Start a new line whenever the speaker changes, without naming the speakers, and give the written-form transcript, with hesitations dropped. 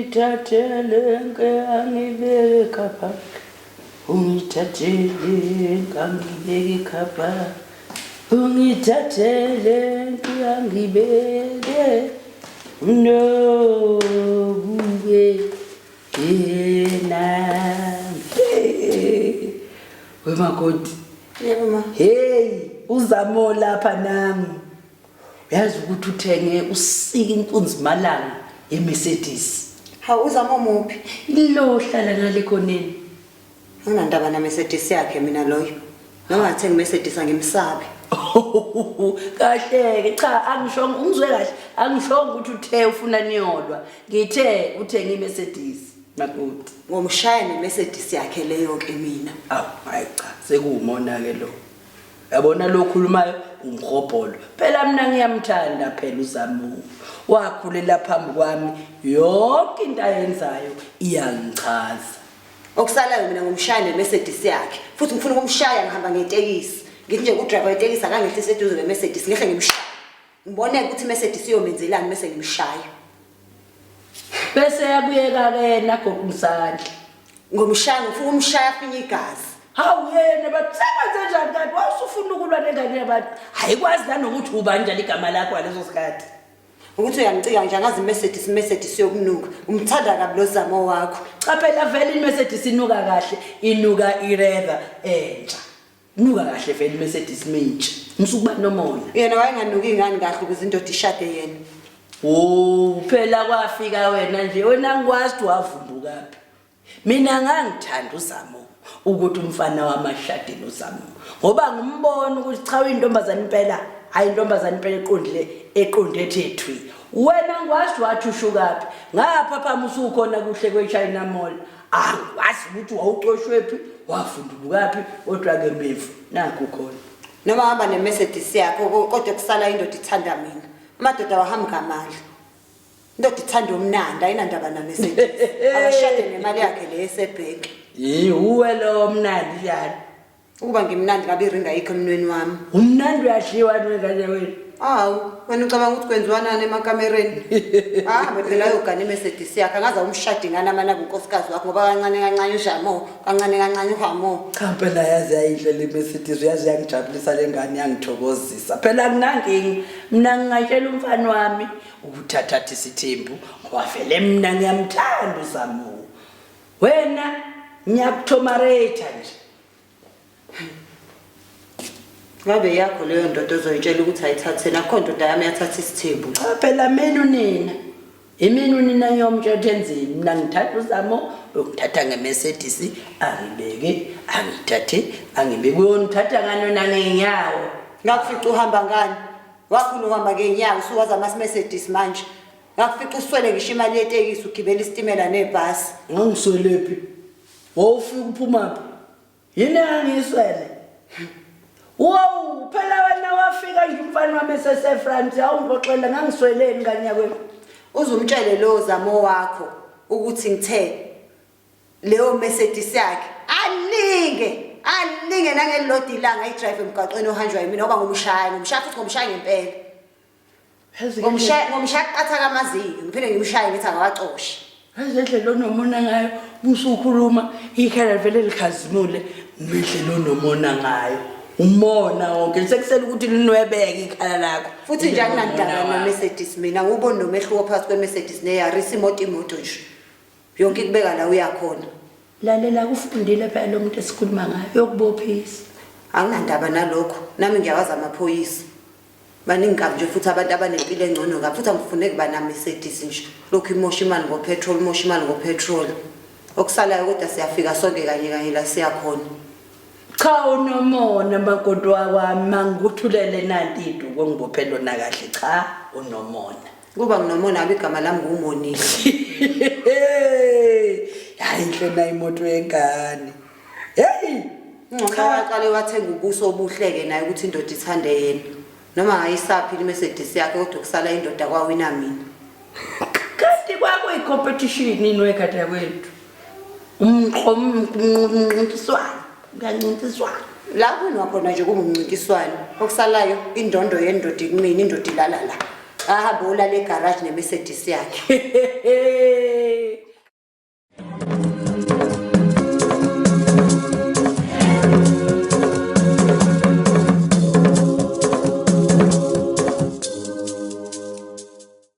Ungithathele angibeke khapha. Ungithathele angibeke khapha. Ungithathele angibeke nobube yena. Wemakoti.
Yebo ma.
Hey, uzamo lapha nami. Uyazi ukuthi uthenge usika inkunzi malanga yeMercedes.
Hawu uzama muphi?
Lo hlala ngale khoneni.
Anginandaba na Mercedes yakhe mina loyo. Noma ngathenga iMercedes angimsabi.
Kahle-ke cha angishongo ungizwe kahle angishongo ukuthi uthe ufuna niyolwa ngithe uthenge iMercedes makoti.
Ngomshaya neMercedes yakhe leyo ke mina.
Awu hayi cha sekuwumona ke lo. Yabona lo khulumayo umhobholo. Phela mina ngiyamthanda phela uZamu. Wakhulela phambi kwami yonke into ayenzayo iyangichaza.
Okusalayo mina ngomshaya neMercedes yakhe. Futhi ngifuna ukumshaya ngihamba ngetekisi. Ngithi nje kudriver wetekisi akangehlise eduze neMercedes ngehle ngimshaya. Ngibone ukuthi iMercedes iyomenzelani bese ngimshaya.
Bese yakuyeka ke yena gogo umsandla.
Ngomshaya ngifuna ukumshaya afinye igazi.
Hawu yena bathi sekwenze njani kanti wawusufuna ukulwa nengane yabantu. Ayikwazi nanokuthi ubani njalo igama lakho ngaleso sikhathi.
Ukuthi uyangicika nje angazi iMercedes iMercedes yokunuka. Umthanda kabi lo zamo wakho.
Cha phela vele iMercedes inuka kahle, inuka ileather entsha. Nuka kahle vele iMercedes mintsha. Musukuba nomona.
Yena wayenganuki ngani kahle ukuze indoda ishade yena.
Oh, phela kwafika wena nje wena ngikwazi ukuthi wavumbukaphi. Mina ngangithanda uZamo ukuthi umfana wamashade noZamo ngoba ngimbona ukuthi cha uyintombazane impela hayi intombazane impela eqondile eqonde ethe thwi. Wena ngikwazi wathi ushukaphi ngapha phama usukhona kuhle kweChina Mall. Angikwazi ukuthi wawucoshwephi wafundulukaphi kodwa ke mevu nakho khona.
Noma hamba neMercedes yakho kodwa kusala indoda ithanda mina. Amadoda awahambi ngamali. Indoda ithanda umnandi ayinandaba naMercedes. Akashade nemali yakhe le esebhenki.
Yi uwe lo mnandi njalo.
Ukuba ngimnandi ngabe iringi ayikho emnweni wami.
Umnandi uyadliwa wengane wena.
Hawu, wena ucabanga ukuthi kwenziwa nani emakamereni? Ahambe phela ayogana iMercedes yakhe, angaze awumshadi ngani amane abe unkosikazi wakho ngoba kancane kancane ujamo, kancane kancane uhamo.
Cha phela yazi yayinhle le Mercedes uyazi yangijabulisa le ngane yangithokozisa. Phela akunankinga mina ngingatshela umfana wami ukuthi athathe isithembu ngoba vele mina ngiyamthanda uZamu. Wena ngiyakuthomarate nje.
Ngabe yakho leyo ndoda ozoyitshela ukuthi ayithathe nakho ndoda yami yathatha isithembu.
Cha phela mina unina. Imina unina ngiyomtshela ukuthi enzeni. Mina ngithatha uZamo uyongithatha ngeMercedes angibeke angithathe angibeke uyongithatha ngani wena ngenyawo.
Ngakufica uhamba ngani? Wakhula uhamba ngenyawo usuwazi ama-Mercedes manje. Ngakufica uswele ngisho imali yetekisi ugibela isitimela nebhasi.
Ngangiswelephi? Wawufika uphumaphi? Yini engangiyiswele? Wow, phela wena wafika nje umfana wami eseseFrance, awungixoxela ngangisweleni kanyakwenu.
Uzumtshele lowo zamo wakho ukuthi ngithe leyo Mercedes yakhe alinge alinge nangelilodwa ilanga ayidrayive emgwaqweni ohanjwa yimina ngoba ngomshaya ngomshaya futhi ngomshaya ngempela. Ngomshaya ngomshaya qatha kamazinyo ngiphinde ngimshaye ngithi akawacoshe.
Yazi indlela onomona ngayo usukhuluma ikhala vele likhazimule ngendlela onomona ngayo. Umona wonke sekusele ukuthi linwebeke ikhala lakho.
Futhi nje anginandaba no-Mercedes mina ngiwuboni nomehluko phakathi kwe-Mercedes ne-Yaris imoto imoto nje. Yonke ikubeka la uya khona.
Lalela kufundile phela lo muntu esikhuluma ngayo yokubophisa.
Anginandaba nalokho nami ngiyawazi amaphoyisa. Baningi kabi nje futhi abantu abanempilo engcono kabi futhi angifuneki bana Mercedes nje. Lokhu imosha imali ngopetrol, imosha imali ngopetrol. Okusalayo kodwa siyafika sonke kanye kanye la siya khona.
Cha unomona makoti wakwami mangikuthulele nanti iduku ongibophe lona kahle cha unomona.
Kuba nginomona ngabe igama lami ngumonile.
Hayi inhle na imoto yengane. Hey!
Cha waqale wathenga ubuso obuhle-ke naye ukuthi indoda ithande yena. Noma ngayisaphi iMercedes yakhe kodwa kusala indoda kwawina mina.
Kanti kwakuyi-competition yini wekade kwethu? Umncintiswano, kuyancintiswana.
La kuwinwa khona nje kungumncintiswano. Okusalayo indondo yendoda ikumina indoda ilala la. Ahambe olala egaraji neMercedes yakhe.